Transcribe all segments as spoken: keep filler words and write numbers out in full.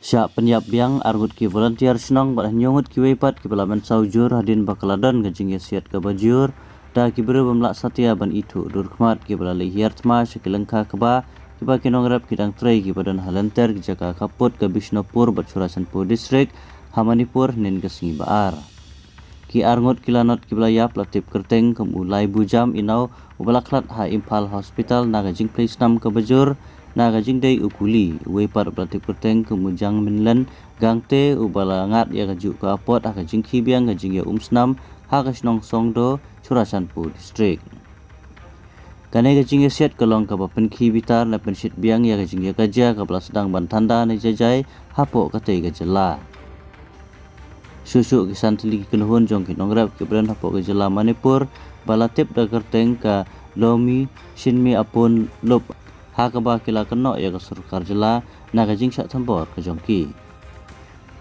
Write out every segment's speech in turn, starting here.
Shah pynïap biang arngut ki volunteer shnong bad hynñiew ngut kiwei pat kiba la mynsaw jur hadien ba ka la don ka jingïasiat kaba jur da ki briew bym lah satia ban ithuh dur khmat kiba la leit hiar thma sha ki lyngkha kba kiba ki nongrep ki dang trei kiba don ha lynter ki jaka khappud ka Bishnupur bad Churachandpur District ha Manipur hynnin ka sngi ba ar. Ki arngut ki lanot kiba la ïap la tip kyrteng kum u Laibujam Inaw uba la khlad ha Imphal Hospital na ka jingplie snam kaba jur na ka jingdei u kuli. Uwei pat uba la tip kyrteng kum u Jangminlen Gangte uba la ngat ïa ka juh ka apot ha ka jingkhie biang ka jingïaumsnam ha ka shnong Songdo, Churachandpur District. Kane ka jingïasiat ka long kaba pynkhie bitar ne pynshit biang ïa ka jingïakajia kaba la sdang ban tanda ne jaijai hapoh katei ka jylla. Shuh shuh ki san tylli ki kynhun jong ki nongrep kiba don hapoh ka jylla Manipur ba la tip da kyrteng ka Lomi Shinmi Apon Lup ha kaba ki la kynnoh ïa ka sorkar jylla na ka jingshah thombor ka jong ki.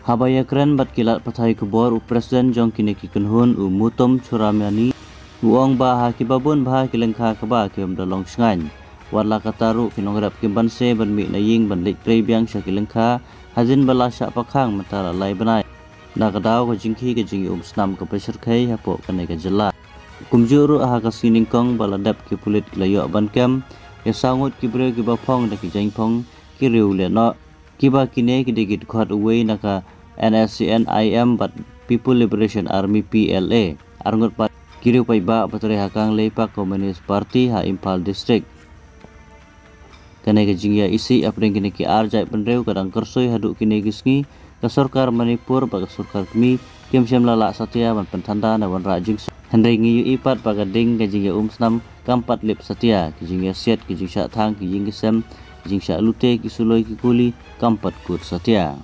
Haba ïakren bad ki lad pathai khubor u president jong kine ki kynhun u Mutum Churamani u ong ba ha kiba bun bha ki lyngkha kaba kim da long shngaiñ. Wat la katta ruh ki nongrep kim banse ban mih na ïing ban leit trei biang sha ki lyngkha hadien ba la shah pakhang mynta la lai bnai. Na ka daw ka jingkhie ka jingïaumsnam kaba shyrkhei hapoh kane ka jylla. Kumjuh ruh ha ka sngi nyngkong ba la dep ki pulit ki la ïoh ban kem ïa saw ngut ki briew kiba phong da ki jaiñphong ki riew lehnoh kiba kine ki dei ki dkhot uwei na ka N S C N I M bad People Liberation Army P L A. Arngut pat ki riew paidbah ba trei ha kang Leipak Communist Party ha Imphal District. Kane ka jingïaisih hapdeng kine ki ar jaitbynriew ka dang kyrsoi haduh kine ki sngi. Ka sorkar Manipur bad ka sorkar kmie kim shym la lah satia ban pynthanda ne wanrah jingsuk. Hynrei ngi ïohi pat ba ka ding ka jingïaumsnam kam pat lip satia, ki jingïasiat, ki jingshah thang, ki ïing ki sem, ki jingshah lute, ki suloi, ki kuli kam pat kut satia.